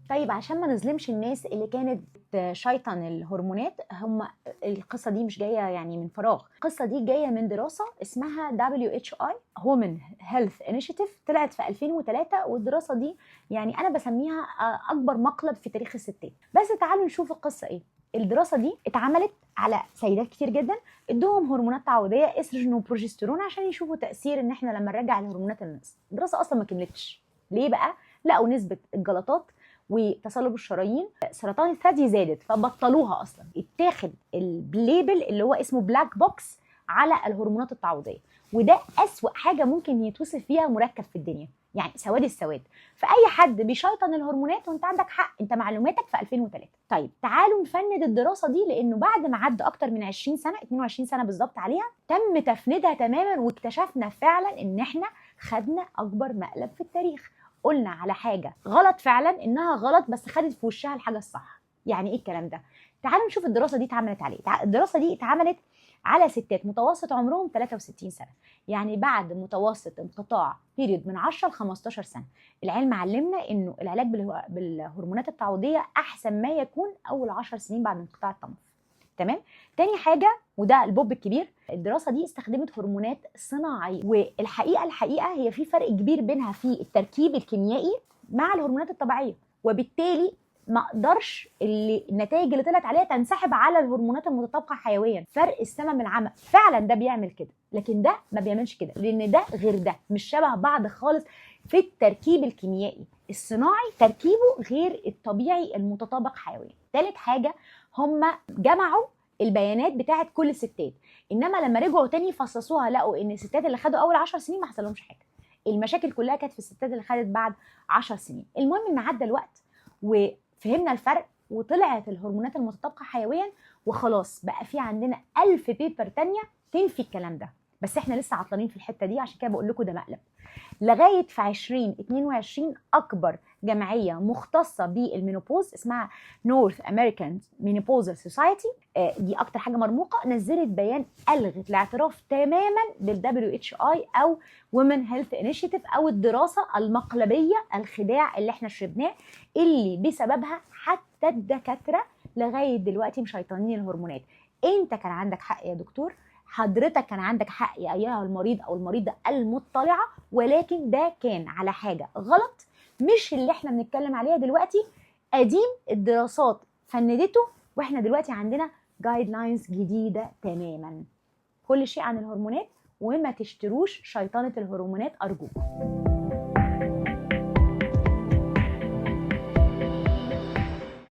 طيب عشان ما نظلمش الناس اللي كانت شيطن الهرمونات، هم القصة دي مش جاية يعني من فراغ، القصة دي جاية من دراسة اسمها WHI Women Health Initiative، طلعت في 2003، والدراسة دي يعني انا بسميها اكبر مقلب في تاريخ الستات. بس تعالوا نشوف القصة ايه. الدراسة دي اتعملت على سيدات كتير جدا، ادوهم هرمونات تعويضيه استروجين وبروجسترون عشان يشوفوا تاثير ان احنا لما نرجع الهرمونات النقص. الدراسة اصلا ما كملتش. ليه بقى؟ لقوا نسبه الجلطات وتصلب الشرايين، سرطان الثدي زادت، فبطلوها اصلا. اتاخد ال label اللي هو اسمه black box على الهرمونات التعويضيه، وده اسوأ حاجة ممكن يتوصف فيها مركب في الدنيا، يعني سواد السواد. فاي حد بيشيطن الهرمونات وانت عندك حق، انت معلوماتك في 2003. طيب تعالوا نفند الدراسة دي، لانه بعد ما عدى اكتر من 20 سنة، 22 سنة بالظبط عليها، تم تفنيدها تماما، واكتشفنا فعلا ان احنا خدنا اكبر مقلب في التاريخ. قلنا على حاجة غلط فعلا انها غلط، بس خدت في وشها الحاجة الصح. يعني ايه الكلام ده؟ تعالوا نشوف الدراسة دي اتعملت عليه. الدراسة دي اتعملت على ستات متوسط عمرهم 63 سنة، يعني بعد متوسط انقطاع period من 10 ل 15 سنة. العلم علمنا انه العلاج بالهرمونات التعويضيه احسن ما يكون اول 10 سنين بعد انقطاع الطمث. تمام. تاني حاجة، وده البوب الكبير، الدراسة دي استخدمت هرمونات صناعية، والحقيقة هي في فرق كبير بينها في التركيب الكيميائي مع الهرمونات الطبيعية، وبالتالي ما اقدرش اللي النتائج اللي طلعت عليها تنسحب على الهرمونات المتطابقه حيويا. فرق السما من العمى، فعلا ده بيعمل كده، لكن ده ما بيعملش كده، لان ده غير ده، مش شبه بعض خالص في التركيب الكيميائي. الصناعي تركيبه غير الطبيعي المتطابق حيويا. ثالث حاجة، هم جمعوا البيانات بتاعت كل الستات، انما لما رجعوا تاني فصصوها لقوا ان الستات اللي خدوا اول 10 سنين ما حصلهمش حاجة، المشاكل كلها كانت في الستات اللي خدت بعد 10 سنين. المهم ان عدى الوقت وفهمنا الفرق، وطلعت الهرمونات المتطابقه حيويا، وخلاص بقى في عندنا 1000 paper تانية تنفي الكلام ده، بس احنا لسه عطلانين في الحتة دي، عشان كده بقول لكم ده مقلب. لغاية في 2022 اكبر جمعية مختصة بال menopause اسمها North American Menopausal Society، دي اكتر حاجة مرموقة، نزلت بيان الغت الاعتراف تماما بال WHI او Women Health Initiative او الدراسة المقلبيه الخداع اللي احنا شربناه، اللي بسببها حتى الدكاترة لغاية دلوقتي مشيطانين الهرمونات. انت كان عندك حق يا دكتور، حضرتك كان عندك حق يا ايها المريض او المريضة المطلعه، ولكن ده كان على حاجة غلط مش اللي احنا بنتكلم عليها دلوقتي. قديم الدراسات فندته، واحنا دلوقتي عندنا guidelines جديدة تماما. كل شيء عن الهرمونات، وما تشتروش شيطانه الهرمونات ارجوكم.